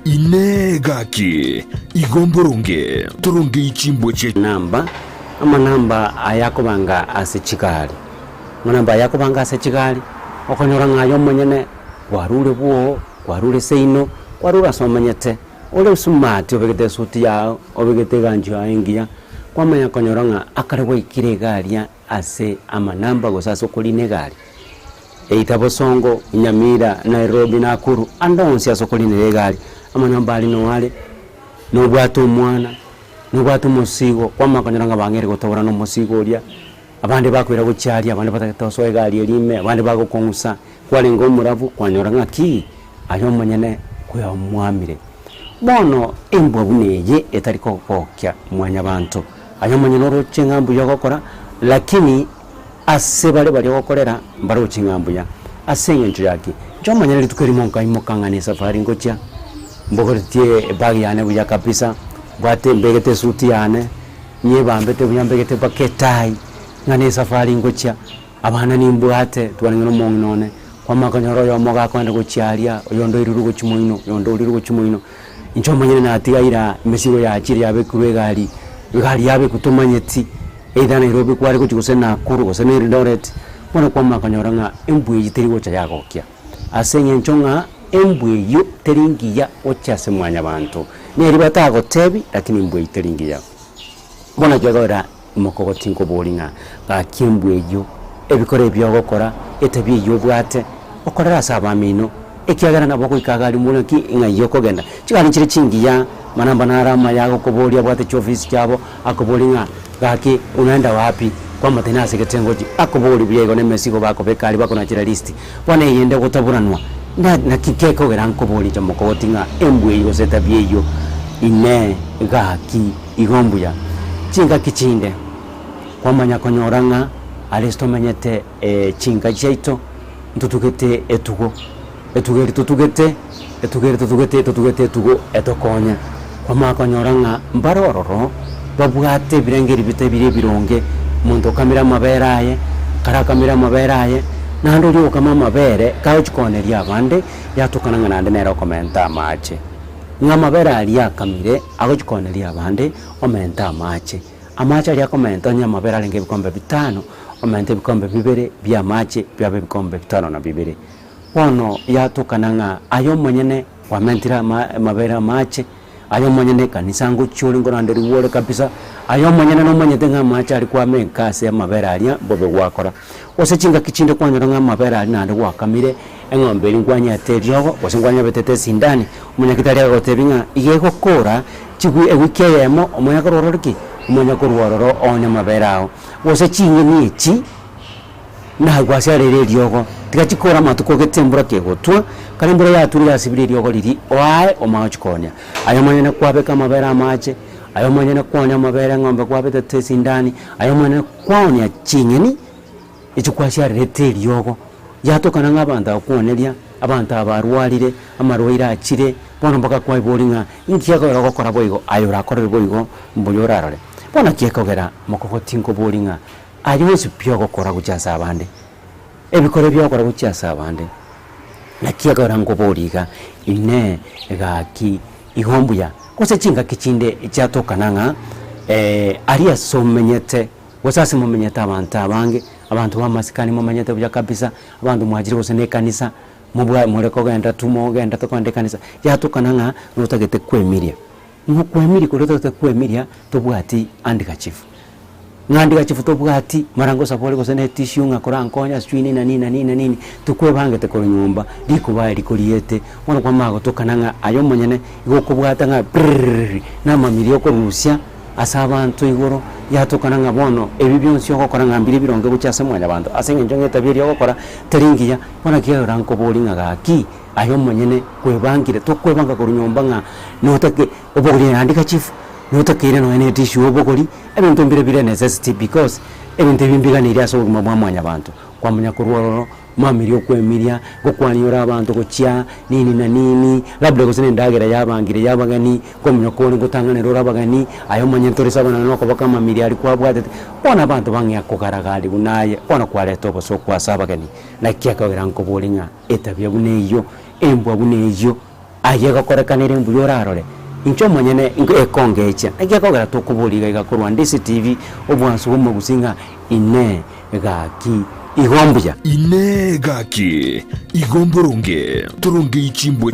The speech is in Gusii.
Inee! Gaki, igo mboronge torongei chimbwa chie. Namba, amanamba aya akobanga ase chigari, amanamba aya akobanga ase chigari, okonyora ng'a aye omonyene kwarure bwoo, kwarure seino, kwarure ase omanyete, ore smart obegete esuti yago, obegete eganchwa yago engiya, kwamanya konyora ng'a akare gwaikire iga aria ase amanamba gose ase okorina egari. Either Bosongo, Nyamira, Nairobi, Nakuru, ande onsi ase okorinera egari, amanamba aria noo are, nobwate omwana, nobwate omosigo, kwamanya konyora ng'a bang'eire gotobora na omosigo oria, abande bakoira gochia aria, abande batagete osoe egari eria ime, abande bagokong'usa, kwarenge omorabu kwanyora ng'aki, aye omonyene kwamwamire. Bono embwa buna eye etari kogokia mwanyabanto, aye omonyene oroche ng'a mbuya ogokora, lakini Ase bare baria ogokorera mbaroche ng'a mbuya. Ase engencho ya ki? Inche omonyene rituko erimo nkaimoka ng'a nesafari ngochia, mbogoretie ebag yane buya kabisa, mbwate mbegete esuti yane, nyebambete buya mbegete mpaka etai, ng'a nesafari ngochia, abana nimbwate, twarenge na omong'ina one, kwamanya konyora oyomo iga akoenda gochia aria, oyonde oirurwe gochia moino, oyonde orirwe gochia moino. Inche omonyene natigaire aa, emesigo yachire yabekirwe egari, egari yabekwa tomanyeti. Either Nairobi kware gochia gose Nakuru gose na Eldoret, bono kwamanya konyora ng'a embwa eyio teri gocha yagokia. Ase eng'encho ng'a embwa eyio teri ngiya gochia ase mwanyabanto. Neri batagotebi lakini embwa eyio teri ngiya. Bono ekiagera mokogoti nkobori ng'a gaki embwa eyio, ebikoro ebi ogokora, etabia eyio obwate, okorere ase abamino, ekiagera nabo ogoika iga aria mbuna ki ng'ai okogenda. Chigari nchire chingiya, manamba naro amaya agokoboria abwate chiofisi chiabo. Akoboria ng'a, Gaki, unaenda wapi? Kwamotebia nase egetengo ki? Akoboria buya igo nemesigo bakobeka aria bakonachera listi. Bono eyende gotaburanwa, na naki gekogera nkoboria inche mokogoti ng'a embwa eyio gose etabia eyio inee gaki igo mbuya? Chingaki chinde kwamanya konyora ng'a aria ase tomenyete chinka chiaito ntotugete etugo. Etugo eri totugete, etugo eri totugete, totugete etugo etokonye. Kwamanya konyora ng'a mbare ororo, babwate ebirengeri bite bire ebironge, omonto okamire amabere aye, kare akamire amabere aye, naende oria ogokama amabere, kagochia kooneria abande, yatokana ng'a naende nere okomenta amache. Ng'a amabere aria akamire, agochia kooneria abande, omente amache. Amache aria akomenta onye amabere arenge ebikombe bitano, omente ebikombe bibere bia amache, biabe ebikombe bitano na bibere. Bono yatokana ng'a aye omonyene kwamentire ama amabere amache, aye omonyene ekanisa ngochia ore nkoranderigwa ore kabisa, aye omonyene nomanyete ng'a amache aria kwameka ase amabere aria mbobe gwakora. Gose chingaki chinde kwanyora ng'a amabere aria naende gwakamire, eng'ombe eria nkwanyeete eriogo, gose nkwanyebetete esindani, omonyagitari agagotebia ng'a iga egokora chigwi ewiki eyemo, omanye korwa ororo ki? Omanye korwa ororo oone amabere ao. Gose ching'eni echi. Na gwasiareire eriogo, tiga chikore amatuko gete embura kegotwa, kare embura yature yasibirie eriogo riria, oae omanye gochikonya. Aye omonyene kwabeka amabere amache, aye omonyene kwaonia amabere eng'ombe kwabetete esindani, aye omonyene kwaonia ching'eni echio kwasiarerete eriogo, yatokana ng'a abanto abakwoneria, abanto aba barwarire, amarwaire achire, bono mpaka kwaiboria ng'a inki gekogera ogokora boigo, aye orakorere boigo, mbuya orarore. Bono naki gekogera mokogoti nkoboria ng'a. Aye onsi pi ogokora gochia ase abande, ebikoro ebi ogokora gochia ase abande, naki ekero nkoboria iga, Inee, gaki igo mbuya? Gose chingaki chinde chiatokana ng'a aria ase omenyete, gose ase momenyete abanto abange, abanto b'amasikani momenyete buya kabisa, abanto mwachire gose na ekanisa, mobwa more kogenda tu mogenda tokogenda ekanisa, yatokana ng'a notagete kwemiria. Ng'a okwemiria koria otagete kwemiria tobwati handkerchief. Ng'a handkerchief tobwati, mara ngosaba ore gose na etissue ng'a korankonye ase chwini na nini na nini na nini, tokwebangete korwa nyomba, rikuba eri koriete, bono kwamanya gotokana ng'a aye omonyene igo okobwata ng'a pirrrrr, na amamiria okorusia ase abanto igoro, yatokana ng'a bono ebi bionsi ogokora ng'a mbire ebironge gochia ase mwanyabanto, ase eng'encho ng'a etabia eria ogokora teri ngiya, bono naki orankoborie ng'a gaki. Aye omonyene kwebangire, tokwebanga korwa nyomba ng'a notake obogorie handkerchief, notakeire nonya ne etissue obogori, ebinto mbire bire necessity because ebinto ebi mbiganeiri ase obogima bwa mwanyabanto. Kwamanya korwa ororo, mamiria okwemiria, gokwania ore abanto gochia nini na nini, labda gose na endagera yabangire ya abageni, nkominyoka kore ngotang'anera ore abageni, aye omonyene tore sawa nonya na okoboko amamiria aria kwabwatete, bono abanto bang'ea kogaragari buna aye, bono kwareta obosoku ase abageni. Naki ekogera nkoborie ng'a. Etabia buna eyio, embwa buna eyio. Aye egokorekanere mbuya orarore, inche omonyene ekongechia. Naki gekogera tokoboria iga iga korwa Ndisi TV, obwansu bw'omogusi ng'a Inee gaki igo mbuya? Inee gaki igo mboronge? Torongei chimbwa.